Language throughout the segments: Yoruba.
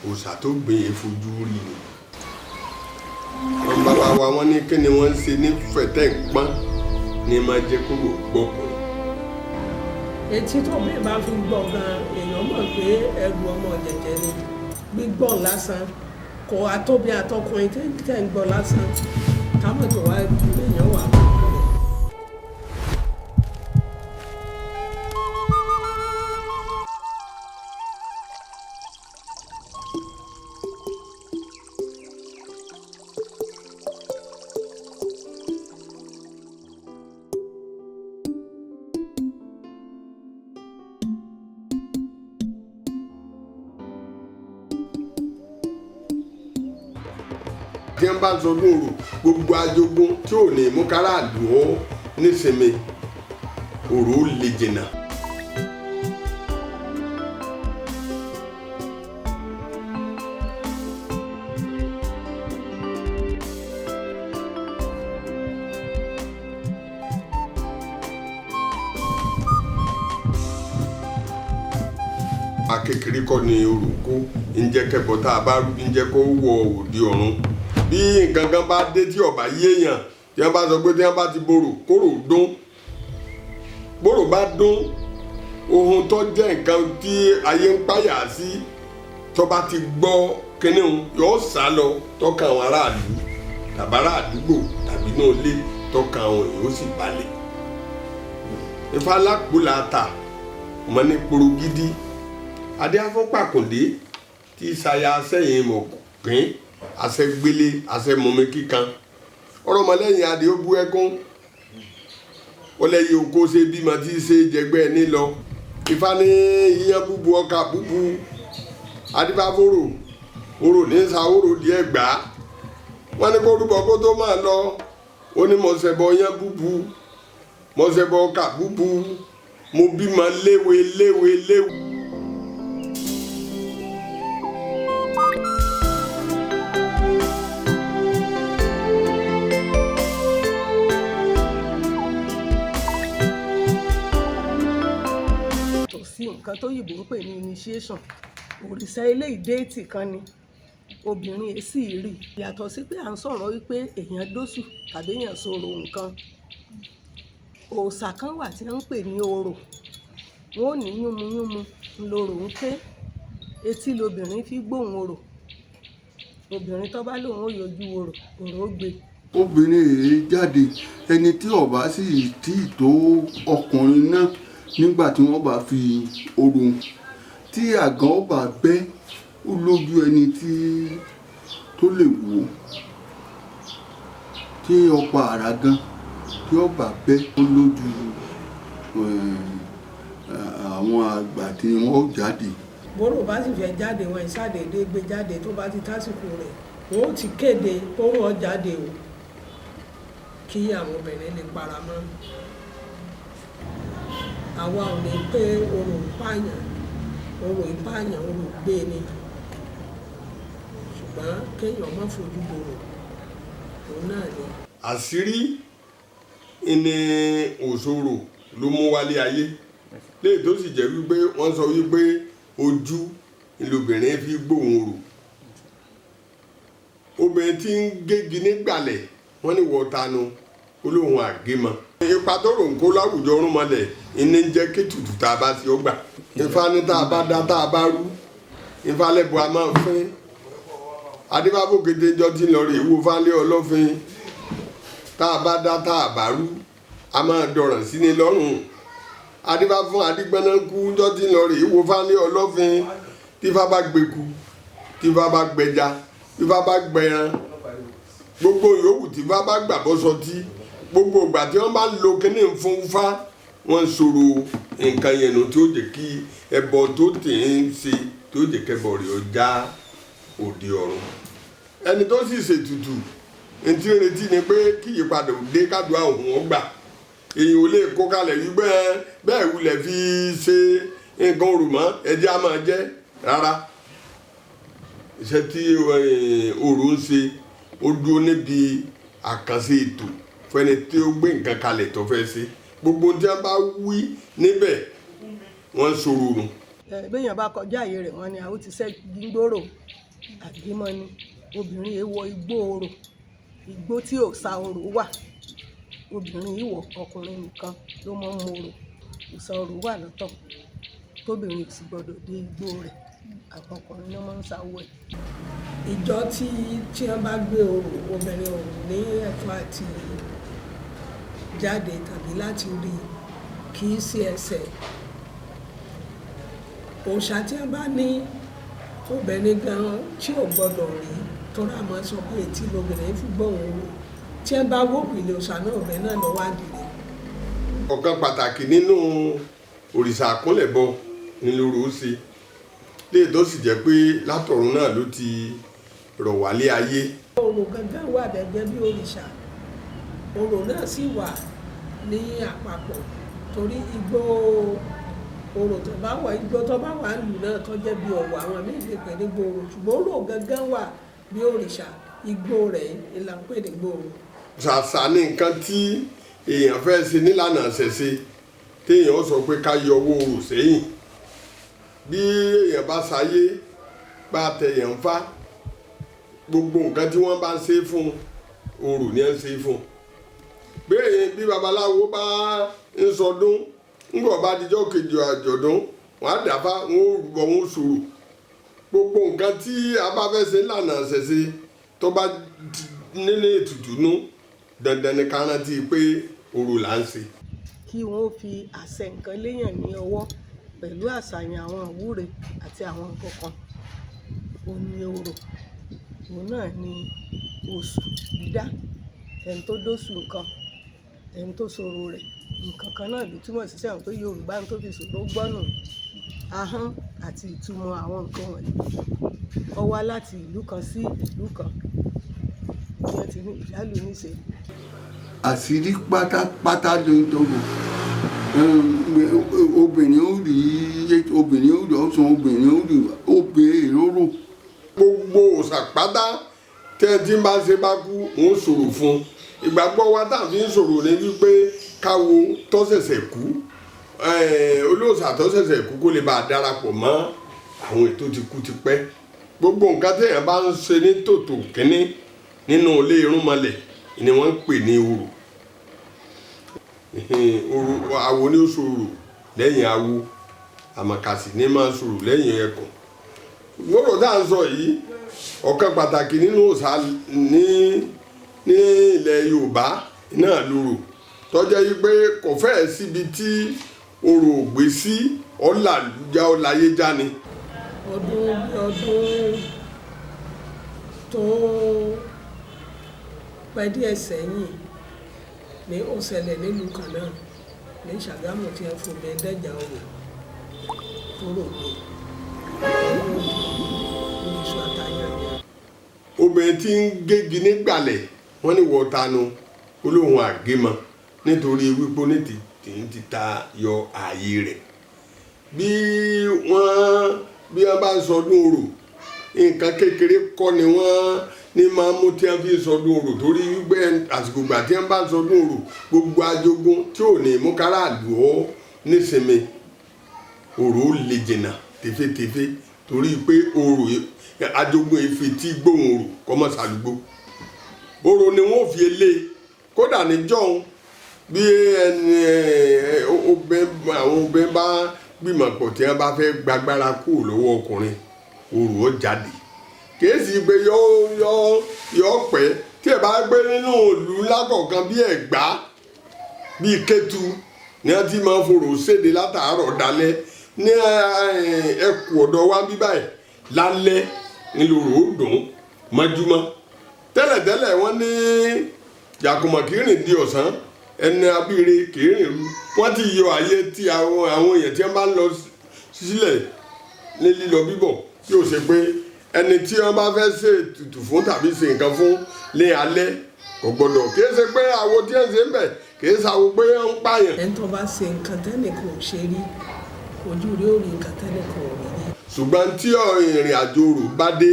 Òòṣà tó gbìn ín fojú rí ni. Àwọn bàbá wa, wọ́n ní kí ni wọ́n ń ṣe ní fẹ̀tẹ̀ ń pọ́n ní máa jẹ́ kúrò gbọ́kùnrin. Etí tó bí bá fi gbọ́ gan, èèyàn mọ̀ pé ẹrù ọmọ jẹ̀jẹ̀ ni. Gbígbọ́ lásán kò àtóbi àtọkùnrin tẹ́ ń gbọ́ lásán, ká mọ̀ tó wá èèyàn wà pẹ̀lú rẹ̀. Tí wọ́n bá sọ lóru, gbogbo ajogun tí ò ní mú káràlú ó nísinmi, òrò ó lè jìnnà. Akékeré kọ́ ni orò kó ń jẹ́ kẹ́bọ tá a bá rú ń jẹ́ kó wọ òde ọ̀run. Bí nǹkan kan bá dé tí ọba yéèyàn, tí wọ́n bá sọ pé tí wọ́n bá ti borò kóró dún, bóró bá dún, ohun tó jẹ́ nǹkan tí ayé ń páyà sí, tó bá ti gbọ́ kínní òun yóò sá lọ tọ́ka àwọn aráàlú tàbí ará àdúgbò tàbí náà lé tọ́ka àwọn èèyàn ó sì balẹ̀. Ifá lápò ta ọmọ ní porogidi adé afọ́pàkùndé tí ṣaya sẹ́yìn mọ̀kín àṣẹgbélé àṣẹmọ̀mí kíkan ọ̀rọ̀ ọmọlẹ́yìn adé ó bú ẹkún, ó lẹ́yìn oko ṣe bímọ tí ṣe jẹgbẹ́ ní lọ. Ifá ní iyán búbu, ọkà búbu, adífáfóró orò ní sàwórò díẹ̀ gbà á. Wọ́n ní kó rúbọ kó tó máa lọ. Ó ní mọ̀ṣẹ̀bọ iyán búbu, mọ̀ṣẹ̀bọ ọkà búbu, mo bímọ léwe léwe léwe. Kò sí nǹkan tó yìnbó ń pè ní initiation. Òrìṣà eléyìí, déètì kan ni obìnrin èsì rí, yàtọ̀ sí pé à ń sọ̀rọ̀ wípé èèyàn dóṣù tàbí èèyàn sọ̀rọ̀ nǹkan. Òòṣà kan wà tí wọ́n ń pè ní orò. Wọn ò ní yúnmuyúnmu ńlọrọ̀ ń ké, etí lobìnrin fi gbóhùn orò. Obìnrin tó bá lóun ó yọjú orò, orò ó gbé. Obìnrin yìí jáde, ẹni tí ó bá sì tí tó ọkùnrin náà nígbà tí wọ́n bá fi orò tí àgàn ó bá bẹ́, ó lójú ẹni tí tó lè wò ó, tí ọ̀pá àrà gan tí ó bá bẹ́, ó lójú àwọn àgbà tí wọ́n ó jáde. Bóró bá sì fẹ́ jáde, wọn ìsàdédé gbé jáde. Tó bá ti tásìkò rẹ̀, wọn ó ti kéde kóró ọ jáde o, kí àwọn obìnrin lè para mọ́. Àwa ò ní pé orò ń pààyàn, orò ń pààyàn, orò gbé ni, ṣùgbọ́n kéèyàn má fojú borò, òun náà ni. Àṣírí ní òṣòro ló mú wálé ayé léyìí, tó sì jẹ́ wípé wọ́n sọ wípé ojú lobìnrin fi gbóhùn orò. Obìnrin tí ń gégi nígbàlẹ̀, wọ́n ní wọ́n tanu olóhùn àgémọ. Ipa tó rò ń kó láwùjọ ọ̀rúnmọlẹ̀ ní ń jẹ́ kí tutù tá a bá ti ó gbà. Ifá ní tá a bá dá, tá a bá rú, Ifá lẹ́bù a máa fín. Adébábò kété jọ tí ń lọ rè wo fálé ọlọ́fin. Tá a bá dá, tá a bá rú, a máa dọ̀ràn sí ni lọ́rùn. Adébá fún adigbọ́nà kú jọ tí ń lọ rè wo fálé ọlọ́fin. Tífá bá gbẹku, tífá bá gbẹja, tífá bá gbẹran, gbogbo yòówù tífá bá gbà bọ́ sọtí, gbogbo ìgbà tí wọ́n bá lo kíní fún fá, wọ́n ń sọ̀rọ̀ nǹkan yẹn nù, tí ó jẹ́ kí ẹbọ tó tì ń ṣe, tí ó jẹ́ kẹbọ rẹ̀ ó já òde ọ̀run. Ẹni tó sì ṣètùtù, ntí ń retí ni pé kí ìyípadà òde kádùá òun ó gbà. Èyàn ò lè kó kalẹ̀ wípé bẹ́ẹ̀ wulẹ̀ fi ṣe nǹkan òrò mọ́, ẹjẹ́ á máa jẹ́ rárá. Iṣẹ́ tí òrò ń ṣe, ó dúró níbi àkànṣe ètò fẹ́ni tí ó gbé nǹkan kalẹ̀ tó fẹ́ ṣe. Gbogbo tí wọ́n bá wí níbẹ̀, wọ́n ń sọ̀rọ̀ nù. Béèyàn bá kọjá àyè rẹ̀, wọ́n ní àwọn ti ṣẹ́ gbígbóró. Àgímọ́ ni obìnrin yìí wọ igbó orò, igbó tí ò sa orò wà, obìnrin yìí wọ, ọkùnrin nìkan ló mọ̀ ń mọ orò. Òòṣà orò wà lọ́tọ̀ tóbìnrin ò sì gbọdọ̀ dé igbó rẹ̀, àwọn ọkùnrin ló máa ń sáwọ́ ẹ̀. Ìjọ tí wọ́n bá gbé orò, obìnrin ò ní ẹ̀tọ́ àti jáde tàbí láti rí i, kì í sí ẹsẹ̀. Òòṣà tí wọ́n bá ní obìnrin gan tí ò gbọdọ̀ rí, torí àmọ́ sọ pé etí lobìnrin fi gbóhùn orò, tí wọ́n bá wó ìpìlẹ̀ òòṣà náà, obìnrin náà ló wá dìde. Ọ̀kan pàtàkì nínú òrìṣà àkúnlẹ̀bọ ni lóru ó ṣe léè, tó sì jẹ́ pé látọ̀run náà ló ti rọ̀ wálé ayé. Orò gangan wà gẹ́gẹ́ bí òrìṣà, orò náà sì wà ní àpapọ̀, torí igbó orò tó bá wà, igbó tó bá wà lù náà tó jẹ́ bí ọ̀wọ̀, àwọn míì lè pè ní gbòòrò, ṣùgbọ́n orò gangan wà bí òrìṣà, igbó rẹ̀ là ń pè ní gbòòrò. Ṣàṣà ní nǹkan tí èèyàn fẹ́ ṣe nílànà ṣẹ̀ṣe téèyàn sọ pé ká yọ owó orò sẹ́yìn. Bí èèyàn bá ṣayé bá tẹ̀yàn ń fá, gbogbo nǹkan tí wọ́n bá ń ṣe fún orò ni ẹ̀ ń ṣe fún. Bẹ́ẹ̀ bí babaláwo bá ń sọdún, ńgbọ̀ bá dijọ́ kejì àjọ̀dún, wọ́n á dàbá, wọ́n ó rúbọ, wọ́n ó sọ̀rọ̀. Gbogbo nǹkan tí a bá fẹ́ ṣe nílànà ṣẹ̀ṣe tó bá nílé ètùtù nú, dandan ni ká rántí pé orò là ń ṣe. Kí wọ́n ó fi àṣẹ nǹkan léèyàn ní ọwọ́ pẹ̀lú àṣàyàn àwọn ìwúre àti àwọn nǹkan kan, òun ni orò. Òun náà ni oṣù dídá, ẹni tó dóṣù nǹkan, ẹni tó sọ̀rọ̀ rẹ̀, nǹkan kan náà ló túmọ̀ sí sẹ́wọ̀n pé Yorùbá ń tó fi ṣòro gbọ́nù ahọ́n àti ìtumọ̀ àwọn nǹkan wọ̀nyí. Ó wá láti ìlú kan sí ìlú kan bí wọ́n ti ní ìdálù níṣe. Àṣírí pátápátá ló ń tọrọ. Obìnrin ó rí, obìnrin ó rí ọ̀sán, obìnrin ó rí obìnrin èrò. Gbogbo òòṣà pátá tẹ́ ẹ ti ń bá ṣe bá kú, òun sọ̀rọ̀ fún un. Ìgbàgbọ́ wa tá à fi ń sọ̀rọ̀ ni wípé káwo tó ṣẹ̀ṣẹ̀ kú, olóòṣà tó ṣẹ̀ṣẹ̀ kú, kó lè bá a darapọ̀ mọ́ àwọn ètò ti kú ti pẹ́. Gbogbo nǹkan téèyàn bá ń ṣe ní tòtò kínní nínú ilé irúnmọlẹ̀ ni wọ́n ń pè ní orò. Orò, awo ni ó sọ̀rọ̀ lẹ́yìn awo, àmọ̀kàsì ní máa sọ̀rọ̀ lẹ́yìn ẹkùn. Gbọ́dọ̀ tá à ń sọ yìí, ọ̀kan pàtàkì nínú òòṣà ní ilẹ̀ Yorùbá náà lorò, tó jẹ́ wípé kò fẹ́ẹ̀ síbi tí orò ò gbé sí, ọ̀làlújá ọ̀làyéjá ni. Ọdún bí ọdún tó pẹ́ díẹ̀ sẹ́yìn ni ó ṣẹlẹ̀ nílùú kan náà ní Ṣàgámù tí wọ́n fomi dẹ́jà orò tó rò gbé orísun àtàyàn ni. Obìnrin tí ń gégi nígbàlẹ̀, wọ́n ní wọ́n tanu olóhùn àgémọ, nítorí wípé ní tí ń ti ta yọ ààyè rẹ̀. Bí wọ́n bá ń sọdún orò, nǹkan kékeré kọ́ ni wọ́n ní máa mú tí wọ́n fi ń sọdún orò, torí wípé àsìkò ìgbà tí wọ́n bá ń sọdún orò, gbogbo ajogun tí ò ní mú káràlú ó nísinmi, orò ó lè jìnnà tefetefe, torí pé orò ajogun efe tí gbóhùn orò kọ́mọ́ sàlùgbò. Orò ni wọ́n fi lé kódà níjọ́un. Bí ẹni obìnrin, àwọn obìnrin bá gbìmọ̀ pọ̀ tí wọ́n bá fẹ́ gbàgbára kúrò lọ́wọ́ ọkùnrin, orò ó jáde. Kìí sì pé yọ yọ yọ pẹ́ tí ẹ bá gbé nínú ìlú ńlá kọ̀ọ̀kan bí Ẹ̀gbá, bíi Kétu ní wọ́n ti máa ń forò séde látàárọ̀ dalẹ́. Ní ẹkù ọ̀dọ̀ wa bí báyìí, lálẹ́ ńlọrọ̀ ó dùn mọ́júmọ́. Tẹ́lẹ̀tẹ́lẹ̀, wọ́n ní jàkùmọ̀ kì í rìn di ọ̀sán, ẹni abíire kì í rìn ru. Wọ́n ti yọ àyè tí àwọn èèyàn tí wọ́n bá ń lọ sílẹ̀ ní lílọ bíbọ̀, yóò ṣe pé ẹni tí wọ́n bá fẹ́ ṣe ètùtù fún tàbí ṣe nǹkan fún ní alẹ́ kò gbọdọ̀. Kì í ṣe pé àwo tí wọ́n ṣe ń bẹ̀, kì í ṣàwo pé ń pààyàn. Ẹni tó bá ṣe nǹkan tẹ́nìkan ò ṣe rí, ojú rí ó rí nǹkan tẹ́nìkan ò rí rí. Ṣùgbọ́n tí ìrìn àjò orò bá dé,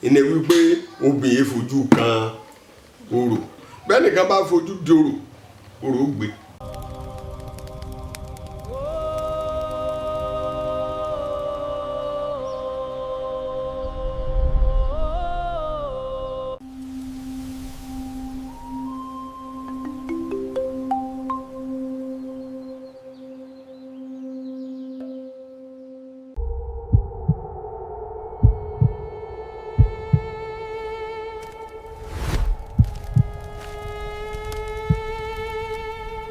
ìní wípé obìnrin fojú kan orò, bẹ́ẹ̀ nìkan bá fojú di orò, orò gbé.